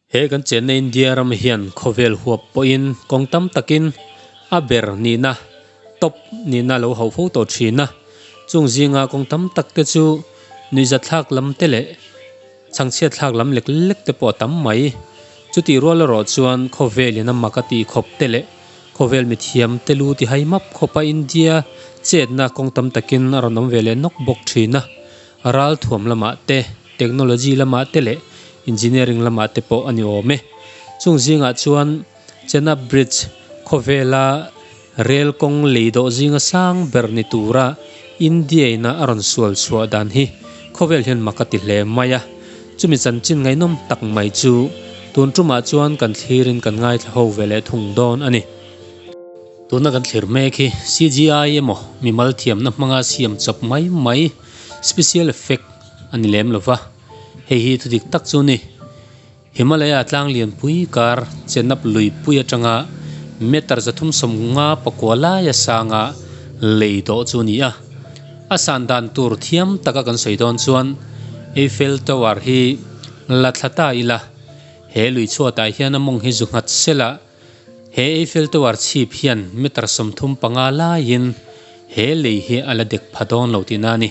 He kan chenna India ram hian khawvel huap pawhin kawng tam takin a ber nihna, top nihna a lo hauh fo tawh thin a. Chung zinga kawng tam tak te chu nuihzatthlak lam te leh chhangchhiat thlak lam lek lek te pawh a tam mai. Chutih rual erawh chuan khawvelin a mak a tih khawp te leh khawvel mithiam te lu ti hai map khawpa India chetna kawng tam takin a rawn awm ve leh nawk bawk thin a. Ralthuam lamah te, technology lamah te leh engineering lamah te pawh a ni awm e. Chung zingah chuan Chenab Bridge khawvela rel kawng lei dawh zinga sang ber ni tura India ina a rawn sual chhuah dan hi khawvel hian mak a ti hle mai a. Chumi chanchin ngaihnawm tak mai chu tun tumah chuan kan thlirin kan ngaithla ho ve leh thung dawn a ni. Tuna kan thlir mek hi CGI emaw mimal thiamna hmanga siam chawp mai mai special effect a ni lem lo va, hei hi thudik tak chu ni. Himalaya tlang lianpui kar Chenab luipui atanga meter 350 pakua laia sanga lei dawh chu a ni a. A san dan tur thiam taka kan sawi dawn chuan Eiffel Tower hi la thla ta ila, he lui chhuatah hian a mawng hi zu nghat sela, He Eiffel Tower chhip hian meter 35 laiin he lei hi a la dek pha dawn lo tihna a ni.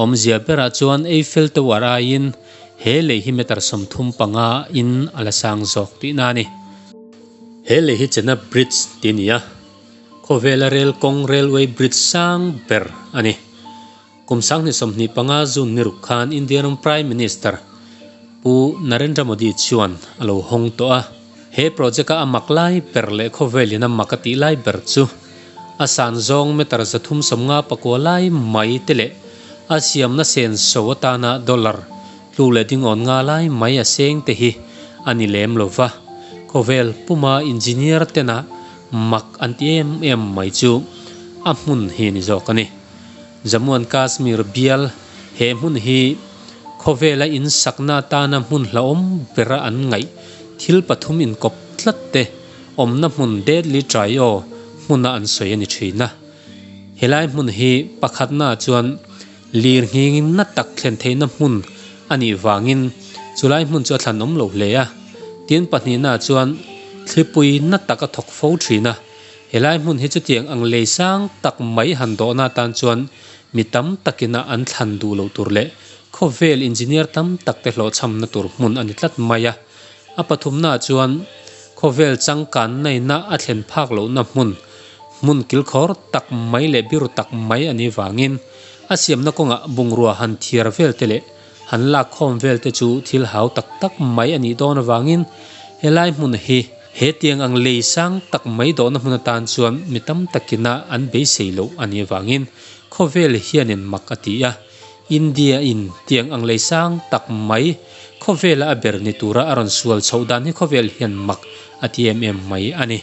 Awmzia berah chuan Eiffel Tower aiin he lei hi meter 35 in a la sang zawk tihna a ni. He lei hi Chenab Bridge tih a ni a, khawvela rel kawng railway bridge sang ber a ni. Kum 2025 June ni ruk khan India ram Prime Minister Pu Narendra Modi chuan a lo hawng tawh a. He project-a a mak lai ber leh khawvelin a mak a tih lai ber chu a san zawng meter 359 lai mai te leh a siamna senso atana dollar tlu leh dingawn nga lai mai a seng te hi a ni lem lo va. Khawvel puma engineer tena mak an ti em em mai chu a hmun hi a ni zawk a ni. Jammu and Kashmir bial he hmun hi khawvela in sakna atana hmun hlauhawm bera an ngaih thil pathum inkawp tlat te awmna hmun Deadly Trio hmuna an sawi a ni thin a. Helai hmun hi pakhatnaah chuan lir nghing na tak thlen theihna hmun a nih vangin chulai hmun chu a thlanawm lo hle a. Tin pahnihnaah chuan thlipui na tak a thawk fo thin a. Helai hmun hi chutiang ang lei sang tak mai han dawhna atan chuan mi tam takin a an thlan duh loh tur leh khawvel engineer tam tak te hlawhchhamna tur hmun a ni tlat mai a. A pathumnaah chuan khawvel changkan naina a thlen phak lohna hmun, hmun kilkhawr tak mai leh biru tak mai a nih vangin a siamna kawngah bungrua han thiar vel te leh han lak khawm vel te chu thil hau tak tak mai a nih dawn avangin helai hmun hi He tiang ang lei sang tak mai dawhna hmun atan chuan mi tam takina an beisei loh a nih avangin khawvel hianin mak a ti a. India in tiang ang lei sang tak mai khawvela a ber ni tura a rawn sual chhoh dan hi khawvel hian mak a ti em em mai a ni.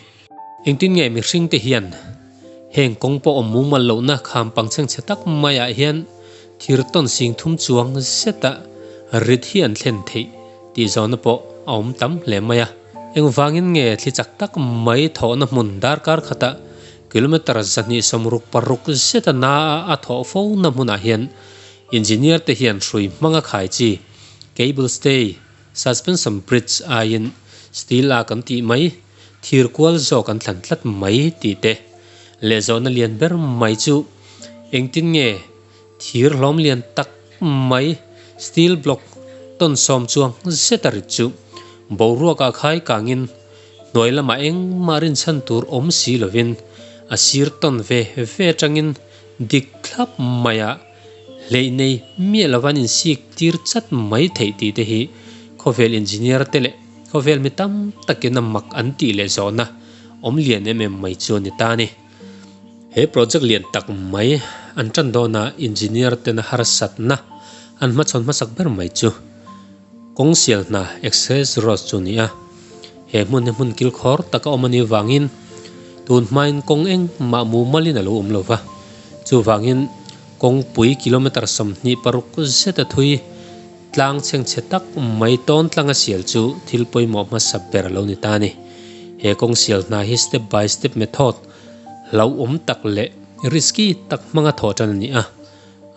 Engtin nge mihring te hian heng kawng pawh awm mumal lohna kham pangchhengchhe tak maiah hian thir tawn sing thum chuang zeta rit hi an thlen theih tih zawhna pawh a awm tam hle mai a. Engvangin nge thli chak tak mai thawhna hmun darkar khatah kilometre 266 zeta na a thawh fo na hmunah hian engineer te hian hrui hmanga khai chi cable stay suspension bridge aiin steel a kan tih mai thir kual zawk an thlan tlat mai tih te leh zawhna lian ber mai chu engtin nge thir hlawm lian tak mai steel block tawn sawm chuang zet a rit chu boruakah khai kangin hnuai lamah engmah rinchhan tur awm si lovin a sir tawn ve ve atangin dik thlap maiah hleih nei miah lova an insik tir chat mai theih tih te hi khawvel engineer te leh khawvel mi tam takin a mak an tih leh zawhna awm lian em em mai chu a ni ta a ni. He project lian tak mai an tan dawna engineer tena harsatna an hmachhawn hmasak ber mai chu kawng sial hna access road chu a ni a. He hmun hi hmun kilkhawr taka awm a nih vangin tun hmain kawng engmah mumalin a lo awm lo va. Chuvangin kawngpui kilometre 26 zeta thui Tlang chhengchhe tak mai tawn tlanga sial chu thil pawimawh hmasa ber a lo ni ta a ni. He kawng sial hna hi step by step method hlauhawm tak leh risky tak hmanga thawh tan a ni a.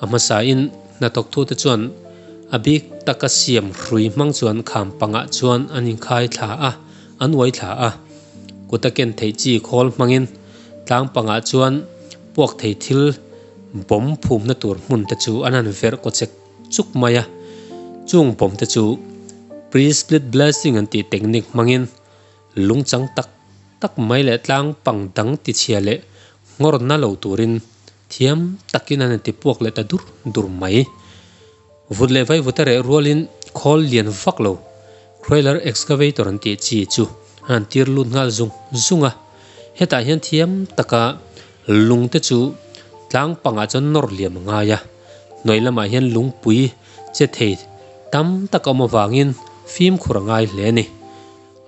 A hmasain hnathawktute chuan A bik taka siam hrui hmang chuan kham pangah chuan an inkhai thla a, an uai thla a. Kut a ken theih chi khawl hmangin tlang pangah chuan puak thei thil bawm phumna tur hmun te chu an han verh kaw chek chuk mai a. Chung bawm te chu pre-split blasting an tih technique hmangin lungchang tak tak mai leh tlang pang dang tichhia leh nghawrna lo turin thiam takin an inti puak leh ta dur dur mai. Vut leh vaivut a reh rualin khawl lian vak lo Crawler excavator an tih chi chu an han tir lut nghal zung zung a. Hetah hian thiam taka lung te chu tlang pangah chuan nawr liam a ngai a. Hnuai lamah hian lungpui che thei tam tak a awm avangin fimkhur a ngai hle a ni.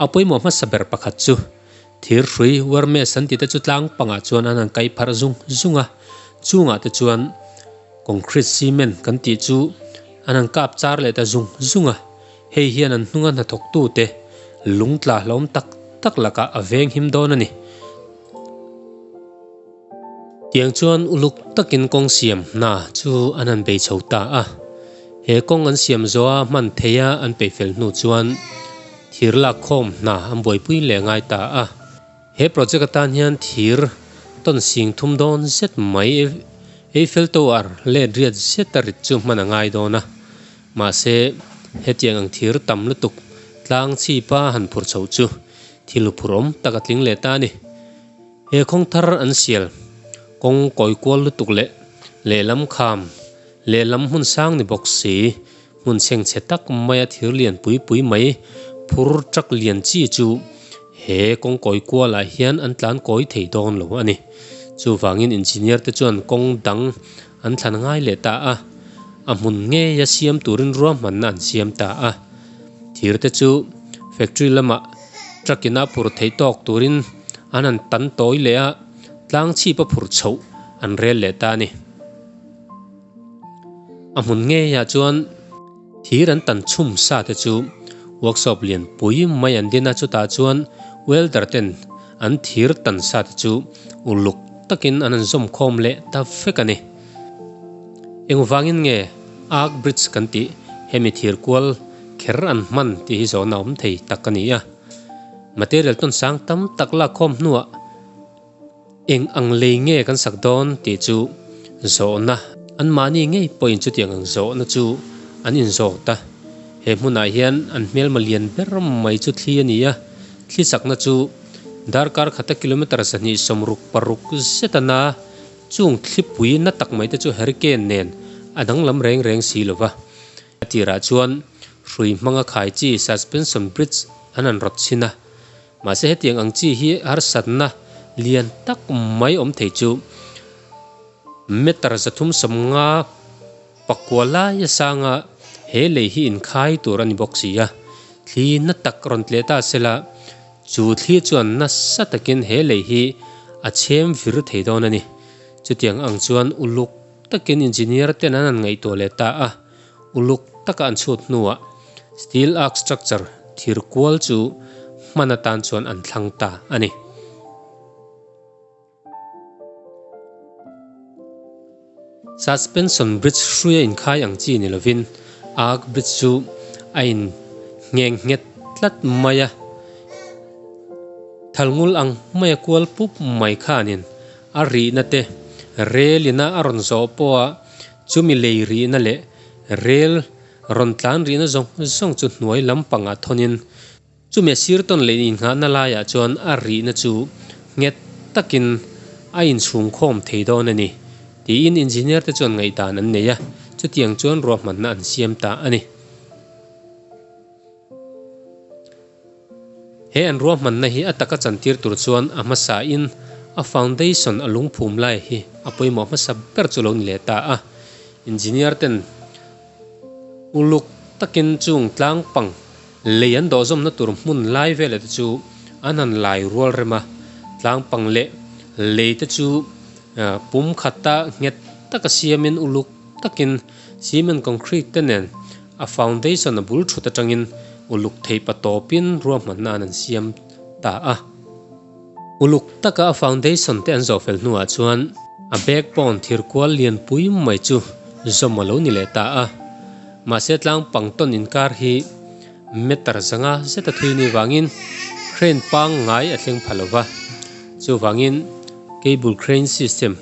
A pawimawh hmasa ber pakhat chu thir hrui Wermes an tih te chu tlang pangah chuan an han kaih pharh zung zung a, chungah te chuan concrete cement kan tih chu an han kap char leh ta zung zung a, hei hian an hnunga hnathawktute lung tla hlawm tak tak lakah a veng him dawn a ni. Tiang chuan uluk takin kawng siam hna chu an han bei chho ta a. He kawng an siam zawha hman theia an peihfel hnu chuan thir lak khawm hna an buaipui leh ngai ta a. He project atan hian thir tawn sing thum dawn zet mai Eiffel Tower let riat zet a rit chu hman a ngai dawn a. Mahse, hetiang ang thir tam lutuk tlang chhipa han phur chho chu thil huphurhawm tak a tling leh ta a ni. He khawng thar an sial kawng kawi kual lutuk leh lehlam kham lehlam hmun sang ni bawk si, hmun chhengchhe tak maia thir lian pui pui mai phur truck lian chi chu he kawng kawi kualah hian an tlan kawi thei dawn lo a ni. Chuvangin engineer te chuan kawng dang an thlan ngai leh ta a, a hmun ngeia siam turin ruahmanna an siam ta a. Thir te chu factory lamah truck in a phur theih tawk turin an han tan tawi leh a, tlang chhip a phur chhoh an rel leh ta a ni. A hmun ngeiah chuan thir an tan chhum sa te chu workshop lian pui mai an din a, chutah chuan welder ten an thir tan sa te chu uluk takin an han zawm khawm leh ta vek a ni. Engvangin nge Arc Bridge kan tih hemi thir kual kher an hman tih hi zawhna awm thei tak a ni a. Material tawn sang tam tak lak khawm hnuah eng ang lei nge kan sak dawn tih chu zawhna anmahni ngei pawhin chutiang ang zawhna chu an inzawt a. He hmunah hian an hmelma lian ber mai chu thli a ni a, thli chakna chu darkar khata kilometre 266 zet a na. Chung thlipui na tak mai te chu hurricane nen a danglam reng reng si lo va. A tirah chuan hrui hmanga khai chi suspension bridge an han rawt chhin a. Mahse hetiang ang chi hi harsatna lian tak mai awm thei chu meter 350 pakua laia sanga he lei hi inkhai tur a ni bawk si a. Thli na tak rawn tleh ta sela Chu thli chuan nasa takin he lei hi a chhem vir thei dawn a ni. Chutiang ang chuan uluk takin engineer ten an han ngaihtuah leh ta a, uluk taka an chhut hnuah steel arc structure thir kual chu hman atan chuan an thlang ta a ni. Suspension bridge hruia inkhai ang chi ni lovin arc bridge chu a in ngheng nghet tlat mai a, thalngul ang maia kual pup mai khanin a rihna te rel ina a rawn zawh pawha chumi lei rihna leh rel rawn tlan rihna zawng zawng chu hnuai lampangah thawnin Chumi a sir tawn leh innghahna laiah chuan a rihna chu nghet takin a inchhungkhawm thei dawn a ni, tiin engineer te chuan ngaihdan an nei a, chutiang chuan ruahmanna an siam ta a ni. He an ruahmanna hi a taka chantir tur chuan a hmasain a foundation a lungphum lai hi a pawimawh hmasa ber chu lo ni leh ta a, engineer ten uluk takin chung tlang pang Lei an dawhzawmna tur hmun lai veleh te chu an han lai rual rem a, tlangpang leh lei te chu pum khata nghet taka siamin uluk takin cement concrete te nen a foundation a bul thut atangin uluk thei pa tawpin ruahmanna an an siam ta a. Uluk taka a foundation te an zawh fel hnuah chuan a backbone thir kual lian pui mai chu zawm a lo ni leh ta a. Mahse tlang pang tawn inkar hi meter 500 zeta thui ni vangin crane pangngai a thleng pha lova. Chuvangin cable crane system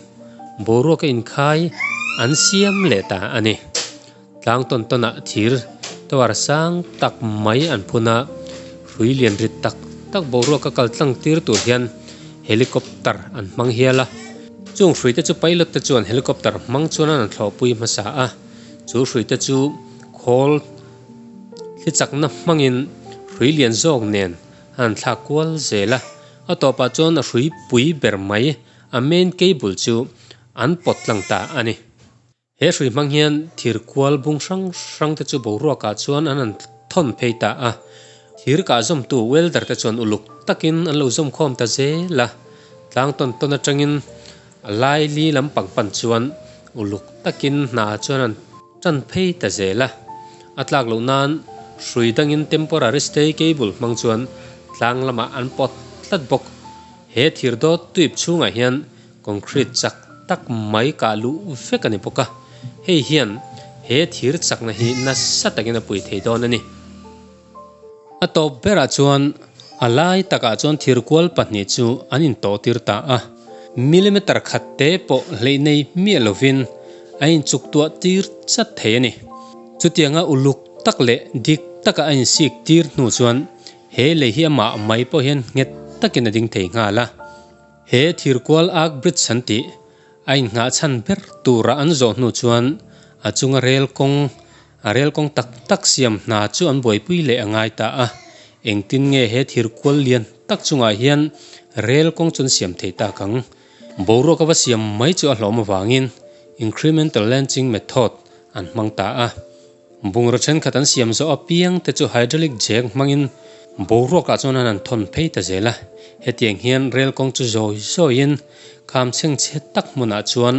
boruaka inkhai an siam leh ta a ni. Tlang tawn tawnah thir tower sang tak mai an phun a, hrui lian rit tak tak boruaka kal tlang tir tur hian helicopter an hmang hial a. Chung hrui te chu pilot te chuan helicopter hmang chuan an thlawhpui hmasa a, chu hrui te chu khawl thli chakna hmangin hrui lian zawk nen an thlak kual zel a. A tawpah chuan a hrui pui ber mai a main cable chu an pawt tlang ta a ni. He hrui hmang hian thir kual bung hrang hrang te chu boruakah chuan an han thawn phei ta a. Thir kah zawmtu welder te chuan uluk takin an lo zawm khawm ta zel a. Tlang tawn tawn atangin a lai li lampang pan chuan uluk takin hna chuan an tan phei ta zel a. A tlak loh nan hrui dangin temporary stay cable hmang chuan tlang lamah an pawt tlat bawk. He thir dawt tuip chhungah hian Concrete chak tak mai kah luh vek a ni bawk a, hei hian he thir chakna hi nasa takin a pui thei dawn a ni. A tawp berah chuan a lai takah chuan thir kual pahnih chu an intawh tir ta a, millimeter khat te pawh hleih nei miah lovin a inchuk tuah tir chat thei a ni. Chutianga uluk tak leh dik taka a insik tir hnu chuan he lei hi amah mai pawh hian nghet takin a ding thei nghal a. He thirkual Ark Bridge an tih a innghah chhan ber tura an zawh hnu chuan a chunga rel kawng, a rel kawng tak tak siam hna chu an buaipui leh a ngai ta a. Engtin nge he thirkual lian tak chungah hian rel kawng chu an siam thei tak ang? Boruak a va siam mai chu a hlawm avangin Incremental Launching Method an hmang ta a. Bungraw thenkhat an siam zawh apiang te chu hydraulic jack hmangin boruakah chuan an han thawn phei ta zel a. Hetiang hian rel kawng chu zawi zawiin kham chhengchhe tak hmunah chuan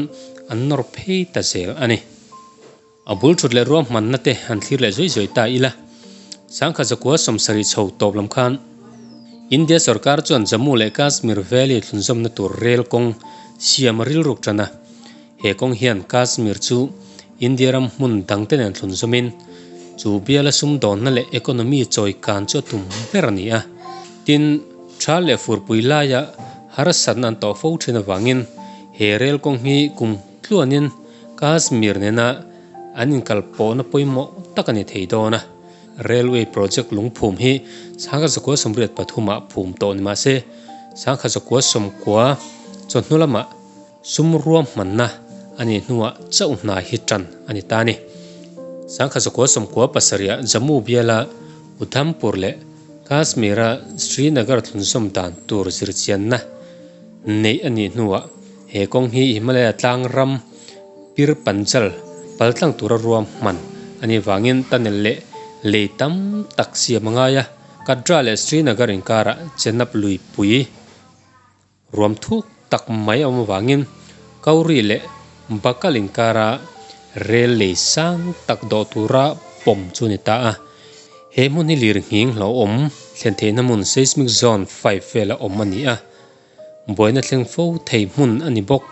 an nawr phei ta zel a ni. A bul thut leh ruahmanna te han thlir leh zuai zuai ta ila. Sangkhat zakua 70 chho tawp lam khan India sorkar chuan Jammu leh Kashmir Valley thlunzawmna tur rel kawng siam a rilruk tan a. He kawng hian Kashmir chu India ram hmun dangte nen thlun zawmin chu biala sumdawnna leh economy chawi kan chu a tum ber a ni a. Tin, tha leh furpui laia harsatna an tawh fo thin avangin he rel kawng hi kum tluanin Kashmir nena an inkalpawhna pawimawh tak a ni thei dawn a. Railway project lungphum hi 1983 ah phum tawh ni mahse 1990 chawhnu lamah Sum ruahmanna a nih hnuah chauh hna hi tan a ni ta a ni. 1997 ah Jammu biala Udhampur leh Kashmir-a Srinagar thlunzawm dan tur zirchianna neih a nih hnuah he kawng hi Himalaya tlang ram Pir Panjal paltlang tura ruahman a nih vangin tunnel leh lei tam tak siam a ngai a, Katra leh Srinagar inkarah Chenab luipui Ruam thuk tak mai a awm avangin Kauri leh Bakal inkara rel lei sang tak dawh tura pawm chu a ni ta a. He hmun hi lir nghing hlauhawm thlen theihna hmun seismic zone 5 vela awm a ni a, buaina thleng fo thei hmun a ni bawk.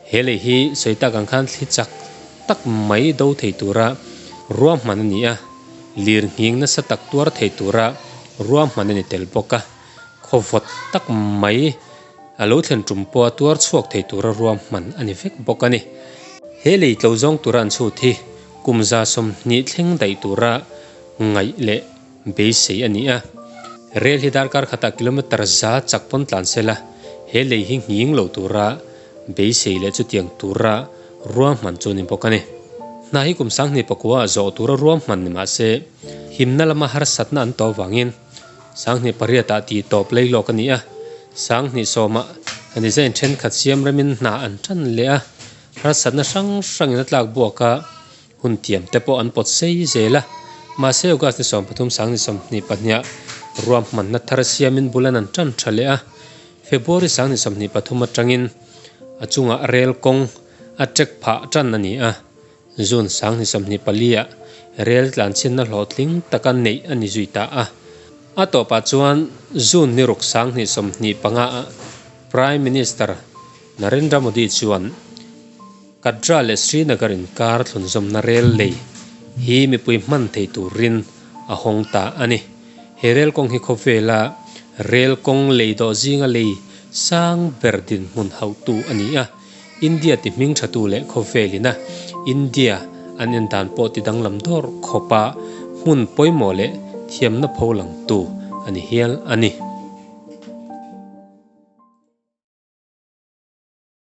He lei hi sawi tak ang khan thli chak tak mai do thei tura ruahman a ni a, lir nghing nasa tak tuar thei tura ruahman a ni tel bawk a. Khaw vawt tak mai a lo thlen tum pawha tuar chhuak thei tura ruahman a ni vek bawk a ni. He lei tlo zawng tura an chhut hi kum 20 thleng daih tura ngaih leh beisei a ni a. Rel hi darkar khatah kilometre 100 chak pawn tlan sela he lei hi nghing lo tura beisei leh chutiang tura ruahman chu a ni bawk a ni. Hna hi kum 2009 ah zawh tura ruahman ni mahse himna lama harsatna an tawh avangin 2008 ah tih tawp lei lawk a ni a, 2010 ah a design thenkhat siam remin hna an tan leh a, harsatna hrang hrangin a tlak buak a, hun tiam te pawh an pawt sei zel a. Mahse August ni 13 2022 ah ruahmanna thar siamin bulan an tan tha leh a, February 2023 atangin a chungah rel kawng a trek phah tan a ni a. June 2024 ah rel tlanchhinna hlawhtling taka neih a ni zui ta a. A tawpah chuan June ni ruk 2025 ah Prime Minister Narendra Modi chuan Katra leh Srinagar inkar thlunzawmna rel lei hi mipui hman thei turin a hawng ta a ni. He rel kawng hi khawvela rel kawng lei dawh zinga lei sang ber dinhmun hauhtu a ni a. India ti hming thatu leh khawvelina India an en dan pawh ti danglam dawr khawpa hmun pawimawh leh thiamna pho langtu a ni hial a ni.